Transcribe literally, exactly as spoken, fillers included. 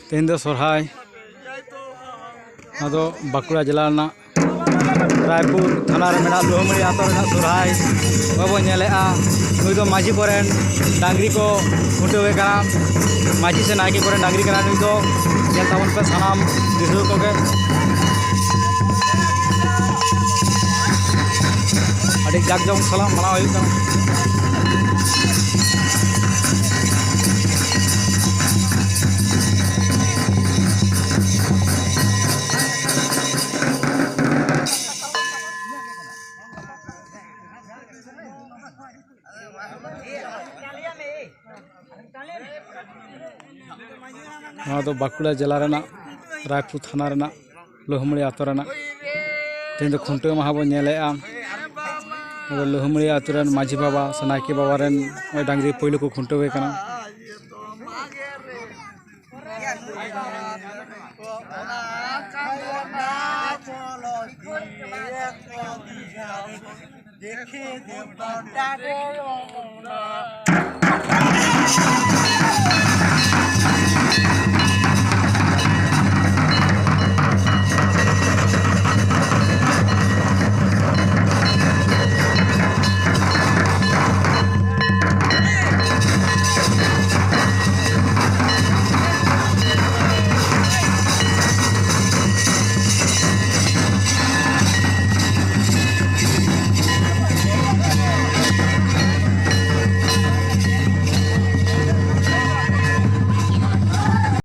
ᱛᱮᱦᱮᱧ ᱫᱚ ᱥᱚᱨᱦᱟᱭ, ᱱᱚᱣᱟ ᱫᱚ ᱵᱟᱸᱠᱩᱲᱟ ᱡᱮᱞᱟ ᱨᱮᱱᱟᱜ ᱨᱟᱭᱯᱩᱨ ᱛᱷᱟᱱᱟ ᱨᱮ ᱢᱮᱱᱟᱜ ᱞᱩᱦᱩᱢᱟᱹᱲᱤ ᱟᱛᱳ ᱨᱮᱱᱟᱜ ᱥᱚᱨᱦᱟᱭ ᱵᱚᱱ ᱧᱮᱞᱮᱫᱼᱟ᱾ ᱱᱩᱭ ᱫᱚ ᱢᱟᱹᱡᱷᱤ ᱠᱚᱨᱮᱱ ᱰᱟᱝᱨᱤ ᱠᱚ ᱠᱷᱩᱱᱴᱟᱹᱣᱮ ᱠᱟᱱᱟ᱾ ᱢᱟᱹᱡᱷᱤ ᱥᱮ ᱱᱟᱭᱠᱮ ᱠᱚᱨᱮᱱ ᱰᱟᱝᱨᱤ ᱠᱟᱱᱟ ᱱᱩᱭ ᱫᱚ᱾ ᱧᱮᱞ ᱛᱟᱵᱚᱱ ᱯᱮ ᱥᱟᱱᱟᱢ ᱫᱤᱥᱩᱣᱟᱹ ᱠᱚᱜᱮ, ᱟᱹᱰᱤ ᱡᱟᱠ ᱡᱚᱢᱚᱠ ᱥᱟᱞᱟᱜ ᱢᱟᱱᱟᱣ ᱦᱩᱭᱩᱜ ᱠᱟᱱᱟ᱾ ᱱᱚᱣᱟ ᱫᱚ ᱵᱟᱸᱠᱩᱲᱟ ᱡᱮᱞᱟ ᱨᱮᱱᱟᱜ ᱨᱟᱭᱯᱩᱨ ᱛᱷᱟᱱᱟ ᱨᱮᱱᱟᱜ ᱞᱩᱦᱩᱢᱟᱹᱲᱤ ᱟᱛᱳ ᱨᱮᱱᱟᱜ ᱛᱮᱦᱮᱧ ᱫᱚ ᱠᱷᱩᱱᱴᱟᱹᱣ ᱢᱟᱦᱟ ᱵᱚᱱ ᱧᱮᱞᱮᱫᱼᱟ᱾ ᱱᱚᱣᱟ ᱫᱚ ᱞᱩᱦᱩᱢᱟᱹᱲᱤ ᱟᱛᱳ ᱨᱮᱱ ᱢᱟᱹᱡᱷᱤ ᱵᱟᱵᱟ ᱥᱮ ᱱᱟᱭᱠᱮ ᱵᱟᱵᱟ ᱨᱮᱱ ᱱᱚᱜᱼᱚᱭ ᱰᱟᱝᱨᱤ ᱯᱳᱭᱞᱳ ᱠᱚ ᱠᱷᱩᱱᱴᱟᱹᱣ ᱮ ᱠᱟᱱᱟ᱾